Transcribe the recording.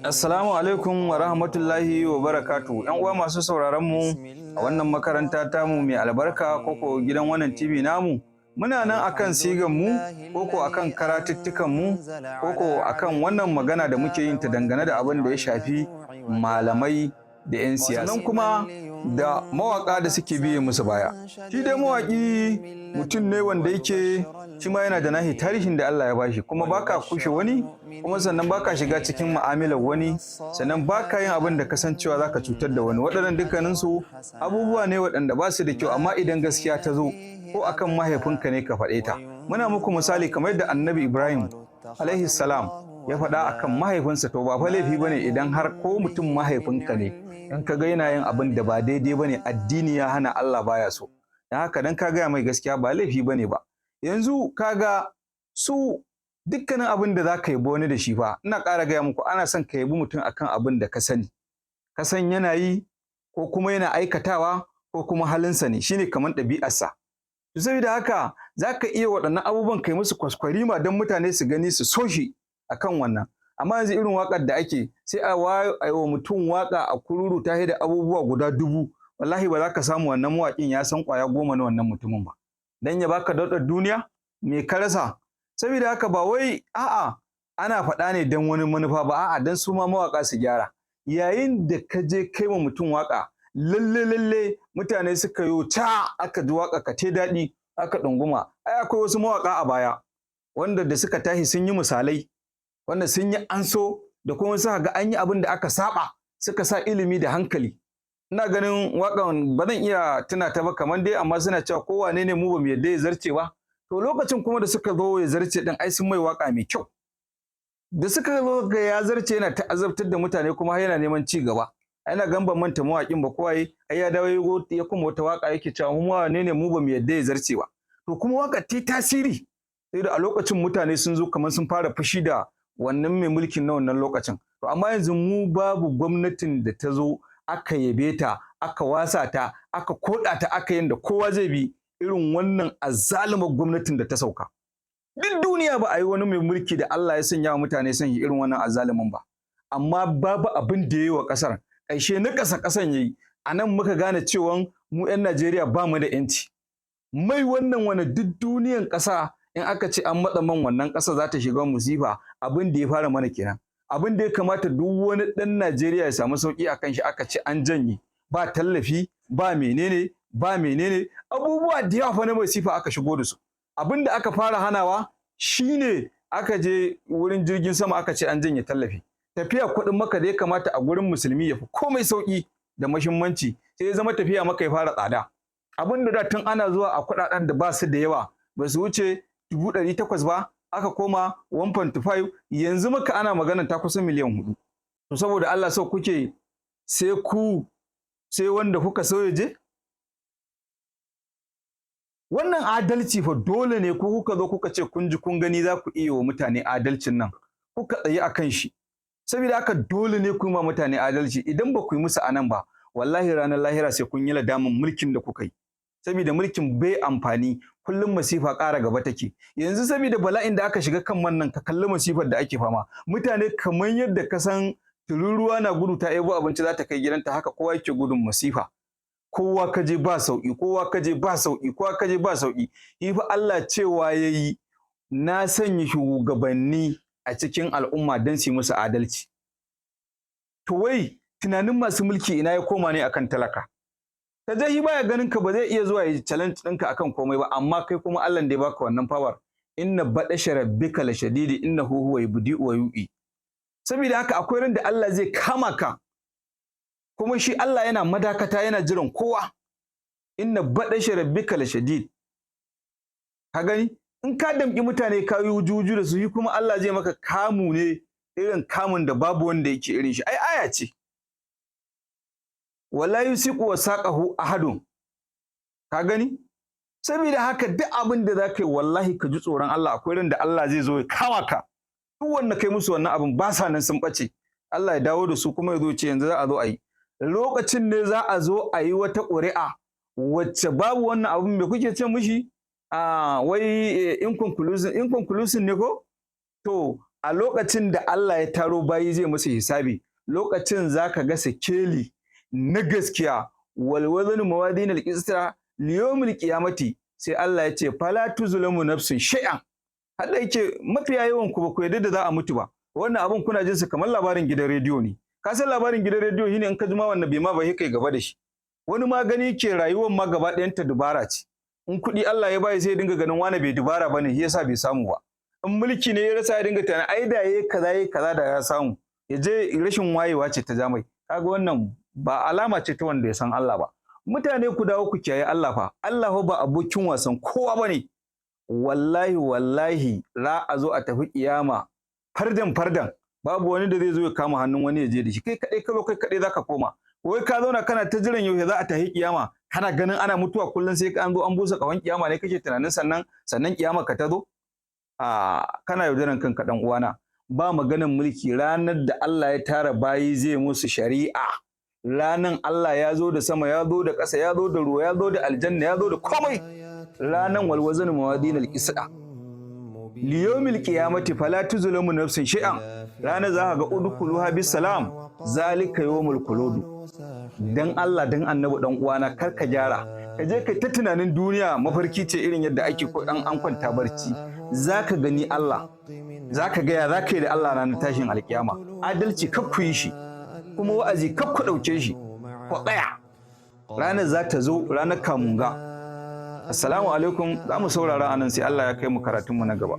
Assalamu alaikum wa rahmatullahi wa barakatu. ‘Yan uwa masu sauraron mu a wannan makaranta tamu mai albarka, koko gidan wannan TV namu, muna nan akan sigan mu, koko akan karatuttukan mu, koko akan wannan magana da muke yin ta dangane da abin da ya shafi malamai da 'yan siyasa. Sannan kuma da mawaƙa da suke biye musu baya. Shi dai mawaƙi mutum ne wanda yake shi ma yana da nahi tarihin da Allah ya bashi, kuma baka kushe wani, kuma sannan baka shiga cikin mu'amalar wani, sannan baka yin abin da kasancewa zaka cutar da wani. Waɗannan dukkaninsu abubuwa ne waɗanda ba su da kyau, amma idan gaskiya ta zo, ko akan mahaifinka ne, ka faɗe ta. Muna muku misali kamar yadda Annabi Ibrahim alaihi salam ya faɗa akan mahaifinsa. To, ba fa laifi bane idan har ko mutum mahaifinka ne, in ka ga yana yin abin da ba daidai bane, addini ya hana, Allah baya so, dan haka dan ka gaya mai gaskiya ba laifi bane ba. Yanzu kaga su dukkanin abin da za ka yabi wani da shi fa, ina ƙara gaya muku, ana son ka yabi mutum akan abin da ka sani, ka san yana yi, ko kuma yana aikatawa, ko kuma halinsa ne, shine kamar ɗabi'arsa. To, saboda haka za ka iya waɗannan abubuwan kai musu kwaskwarima don mutane su gani su so shi akan wannan. Amma yanzu irin waƙar da ake, sai a wa mutum waƙa a kururu ta da abubuwa guda 1000, wallahi ba za ka samu wannan mawaƙin ya san ƙwaya 10 na wannan mutumin ba. Dan ya baka daudar duniya, me ka rasa? Saboda haka ba wai a'a ana faɗa ne don wani manufa ba, a'a, dan su ma mawaƙa su gyara. Yayin da ka je kai wa mutum waƙa, lalle lalle mutane suka yo ca, aka ji waƙa ka te daɗi, aka ɗunguma. Ai akwai wasu mawaƙa a baya wanda da suka tashi sun yi misalai wanda sun yi an so da kuma suka ga an yi abin da aka saba, suka sa ilimi da hankali. Ina ganin waƙan ba zan iya tuna ta ba kamar dai, amma suna cewa kowane ne mu ba mu yadda ya zarce ba. To, lokacin kuma da suka zo ya zarce din, ai sun mai waka mai kyau. Da suka zo ga ya zarce, yana ta azabtar da mutane, kuma har yana neman ci gaba. Ai na gan ban manta mawaƙin ba, kowa ai ya dawo ya kuma wata waka yake cewa mu wane ne, mu ba mu yadda ya zarce ba. To, kuma waka ta tasiri, sai da a lokacin mutane sun zo kamar sun fara fushi da wannan mai mulkin na wannan lokacin. To, amma yanzu mu babu gwamnatin da ta zo aka yabe ta, aka wasa ta, aka koda ta, aka yin da kowa zai bi irin wannan azzalumar gwamnatin da ta sauka. Duk duniya ba a yi wani mai mulki da Allah ya sanya wa mutane son irin wannan azzalumin ba. Amma babu abin da ya yi wa ƙasar, ƙarshe na ƙasa ƙasan yayi. A nan muka gane cewa mu 'yan Najeriya ba mu da 'yanci. Mai wannan wani duk duniyan ƙasa in aka ce an matsa man, wannan ƙasa za ta shiga musifa. Abin da ya fara mana kenan. Abin da ya kamata duk wani ɗan Najeriya ya samu sauƙi a kan shi, aka ce an janye, ba tallafi, ba menene, ba menene, abubuwa da yawa fa na masifa aka shigo da su. Abin da aka fara hanawa shine aka je wurin jirgin sama, aka ce an janye tallafi. Tafiya kuɗin Maka da ya kamata a gurin musulmi ya fi komai sauƙi da mahimmanci, sai ya zama tafiya Maka ya fara tsada. Abin da da tun ana zuwa a kuɗaɗen da ba su da yawa, ba su wuce 800,000 ba, aka koma 1.5. Yanzu maka ana magana ta kusa miliyan 4. To, saboda Allah, so kuke sai ku sai wanda kuka so ya je? Wannan adalci fa dole ne ku kuka zo kuka ce kun ji kun gani za ku iya wa mutane adalcin nan, kuka tsaye a kan shi. Saboda haka dole ne ku yi ma mutane adalci. Idan ba ku yi musu anan ba, wallahi ranar lahira sai kun yi ladamin mulkin da kuka yi, saboda mulkin bai amfani, kullum masifa ƙara gaba take. Yanzu saboda bala'in da aka shiga kan wannan, ka kalli masifar da ake fama, mutane kamar yadda ka san tururuwa na gudu ta ebo abinci za ta kai gidanta, haka kowa yake gudun masifa. Kowa ka je ba sauki, kowa ka je ba sauki, kowa ka je ba sauki. Fa Allah cewa yayi na sanya shugabanni a cikin al'umma don su yi musu adalci. To, wai tunanin masu mulki ina ya koma ne akan talaka? Ka je shi baya ganin ka, ba zai iya zuwa ya challenge ɗinka akan komai ba, amma kai kuma Allah da ya baka wannan power. Inna baɗasha rabbika la shadidi, innahu huwa yubdi'u wa yu'i. Saboda haka akwai ran da Allah zai kama ka, kuma shi Allah yana madakata, yana jiran kowa. Inna baɗasha rabbika la shadid. Ka gani, in ka damƙi mutane, ka yi wuju da su, yi kuma Allah zai maka kamu ne irin kamun da babu wanda yake irin shi. Ai aya ce, wala yusiqu wasaqahu ahadun. Ka gani, saboda haka duk abin da zaka yi, wallahi ka ji tsoron Allah. Akwai ran da Allah zai zo ya kama ka. Duk wanda kai musu wannan abin, ba sa nan, sun bace. Allah ya dawo da su, kuma ya zo ce yanzu za a zo a yi, lokacin ne za a zo a yi wata ƙuri'a wacce babu wannan abin. Me kuke ce mushi? A wai inconclusive, inconclusive ne ko? To, A lokacin da Allah ya taro bayi zai musu hisabi, lokacin zaka ga sikeli na gaskiya, wal waznu mawadin al qistra liyawmil qiyamati. Sai Allah ya ce fala tuzlamu nafsun shay'an. Har yake mafiya yawan ku ba ku yarda da za a mutu ba. Wannan abun kuna jin sa kamar labarin gidan rediyo ne. Ka san labarin gidan rediyo shine in ka ji ma wannan bai ma ba kai gaba da shi. Wani ma gani ke rayuwar ma gaba ɗayan ta dubara ce. In kuɗi Allah ya bayi sai ya dinga ganin wani bai dubara bane, shi yasa bai samu ba. In mulki ne ya rasa ya dinga tunanin ai da yayi kaza yayi kaza da ya samu. Ya je rashin wayewa ce ta jamai. Kaga wannan ba alama ce ta wanda ya san Allah ba. Mutane ku dawo ku kiyaye Allah fa. Allah fa ba abokin wasan kowa bane. Wallahi wallahi za a zo a tafi kiyama fardan fardan, babu wani da zai zo ya kama hannun wani ya je da shi. Kai kadai ka zo, kai kadai zaka koma. Wai ka zauna kana ta jiran yaushe za a tafi kiyama, kana ganin ana mutuwa kullum, sai an zo an busa kawan kiyama ne kake tunanin sannan kiyama ka ta zo. A kana yaudaran kanka dan uwana. Ba maganan mulki ranar da Allah ya tara bayi zai musu shari'a. Ranan Allah ya zo da sama, ya zo da ƙasa, ya zo da ruwa, ya zo da aljanna, ya zo da komai. Ranan wal wazn mawadin al qisda liyawmil qiyamati fala tuzlamu nafsin shay'an. Ranar za ka ga udkhuluha bis salam zalika yawmul khulud. Dan Allah dan annabi dan uwana, kar ka gyara, ka je ka ta tunanin duniya mafarki ce irin yadda ake ko dan an kwanta barci. Zaka gani Allah, zaka ga ya zaka yi da Allah ranar tashin alkiyama. Adalci kar ku yi shi, kuma wa'azi kar ku ɗauke shi, ku tsaya. Ranar za ta zo, ranar kamunga. Assalamu alaikum. Za mu saurara anan, sai Allah ya kai mu karatunmu na gaba.